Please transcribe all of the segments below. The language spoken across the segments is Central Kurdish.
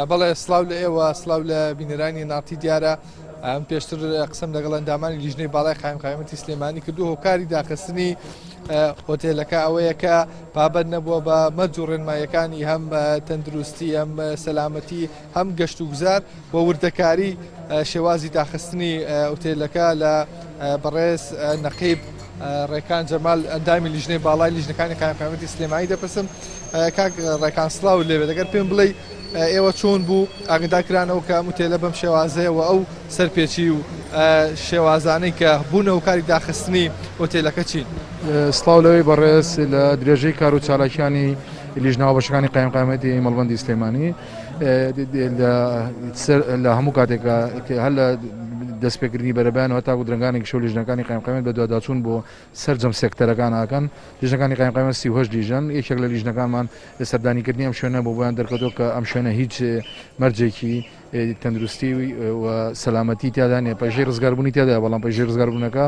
بەڵێ سڵاو لە ئێوە سڵاو لە بینەرانی ناڕتی دیارە ئەم پێشتر قسەم لەگەڵ ئەندامانی لیژنەی باڵای قایمقامیەتی سلێمانی کردو هۆکاری داخستنی هۆتێلەکە ئەوەیە کە پابەند نەبووە بە مەرج و ڕێنماییەکانی هەم تەندروستی هەم سەلامەتی هەم گەشت و گوزار و وردەکاری شێوازی داخستنی ئوتێلەکە لە بەڕێز نەقیب ڕێکان جەمال ئەندامی لیژنەی باڵای لیژنەکانی قایمقامیەتی سلێمانی دەپرسم کاک ڕێکان سڵاو لێبێت ئەگەر پێم بڵێی ئێوە چۆن بوو ئاگدار کرانەوە کە ئەم ئوتێلە بەم شێوازەیە و ئەو سەرپێچی و شێوازانەی کە بوونە هۆکاری داخستنی ئوتێلەکە چین؟ سڵاو لەوەی بەڕێز لە درێژەی کار و چالاکیانی لیژنە هاوبەشەکانی قایمقامیەتی مەڵبەندی سلێمانی لە هەموو کاتێکا هەر لە دەستپێکردنی بەرەبەیانەوە تاکو درەنگانێکی شەو لیژنەکانی قایمقامیەت بەدواداچوون بۆ سەرجەم سێکتەرەکان ئەکەن، لیژنەکانی قایمقامیەت 38 لیژنەن، یەکێک لە لیژنەکانمان لە سەردانیکردنی ئەم شوێنە بۆ بۆیان دەرکەوتووە کە ئەم شوێنە هیچ مەرجێکی تەندروستی و سەلامەتی تیادا نییە، پەیژەی ڕزگاربوونی تیادایە، بەڵام پەیژەی ڕزگاربوونەکە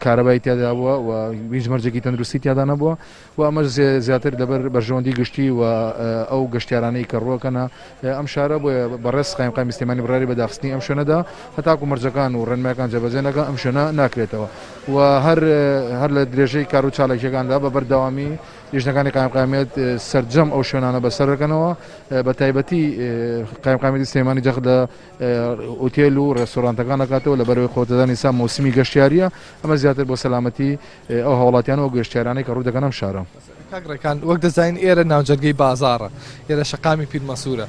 کارەبای تیادا بووە و هیچ مەرجێکی تەندروستی تیادا نەبووە و ئەمەش زیاتر لەبەر بەرژەوەندی گشتی و ئەو گەشتیارانەی کە ڕووەکەنە ئەم شارە، بۆیە بەڕێز قایمقامی سلێمانی بڕیاری بە داخستنی ئەم شوێنە دا، هەتاکو مەرجەکان و ڕێنمایەکان جێبەجێ نەکەن ئەم شوێنە ناکرێتەوە و هەر هەر لە درێژەی کار و چالاکییەکاندا بە بەردەوامی لیژنەکانی قایمقامیەت سەرجەم ئەو شوێنانە بەسەر دەکەنەوە بە تایبەتی قایمقامیەتی سلێمانی جەخت لە ئوتێل و ڕێستۆرانتەکان دەکاتەوە لەبەرئەوەی خۆتەزانی ئێستا مەوسمی گەشتیارییە ئەمە زیاتر بۆ سەلامەتی ئەو هاوڵاتیان و گەشتیارانەی کە ڕوو دەکەنە ئەم شارە. کاک ڕێکان وەک دەزانین ئێرە ناوجەرگەی بازاڕە، ئێرە شەقامی پیرمەسوورە،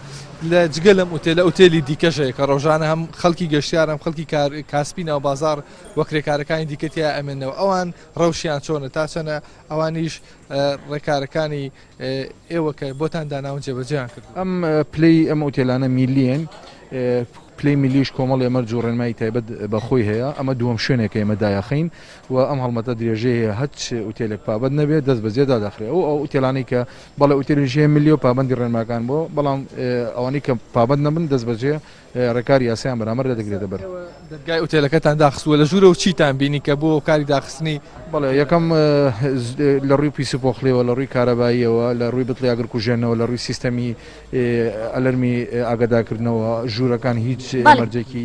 لە جگە لەم ئوتێلە ئوتێلی دیکەش هەیە کە ڕۆژانە هەم خەڵکی گەشتیار هەم خەڵکی کار کاسپی ناو بازاڕ و کرێکارەکانی دیکە تیا ئەمێنەوە ئەوان ڕەوشیان چۆنە تا چەنە ئەوانیش ڕێکارەکانی ئێوە کە بۆتان داناون جێبەجێیان کردووە؟ ئەم پلەی ئەم ئوتێلانە میللیین، پلەی میللیش کۆمەڵێ مەرج و ڕێنمایی تایبەت بە خۆی هەیە، ئەمە دووەم شوێنێکە ئێمە دایەخەین و ئەم هەڵمەتە درێژەی هەیە، هەچ ئوتێلێک پابەند نەبێت دەست بەجێ دادەخرێ، ئەو ئەو ئوتێلانەی کە بەڵێ ئوتێلیش هەیە میللیە و پابەندی ڕێنماکان بووە، بەڵام ئەوانەی کە پابەند نەبن دەست بەجێ ڕێکاری یاسایان بەرامبەر دەگرێتە بەر. ئێوە دەرگای ئوتێلەکەتان داخستووە، لە ژوورەوە چیتان بینی کە بووە هۆکاری داخستنی؟ بەڵێ یەکەم لە ڕووی پیس و پۆخڵیەوە، لە ڕووی کارەباییەوە، لە ڕووی بتڵی ئاگرکوژێنەوە، لە ڕووی سیستەمی ئەلەرمی ئاگادارکردنەوە، ژوورەکان هیچ مەرجێکی.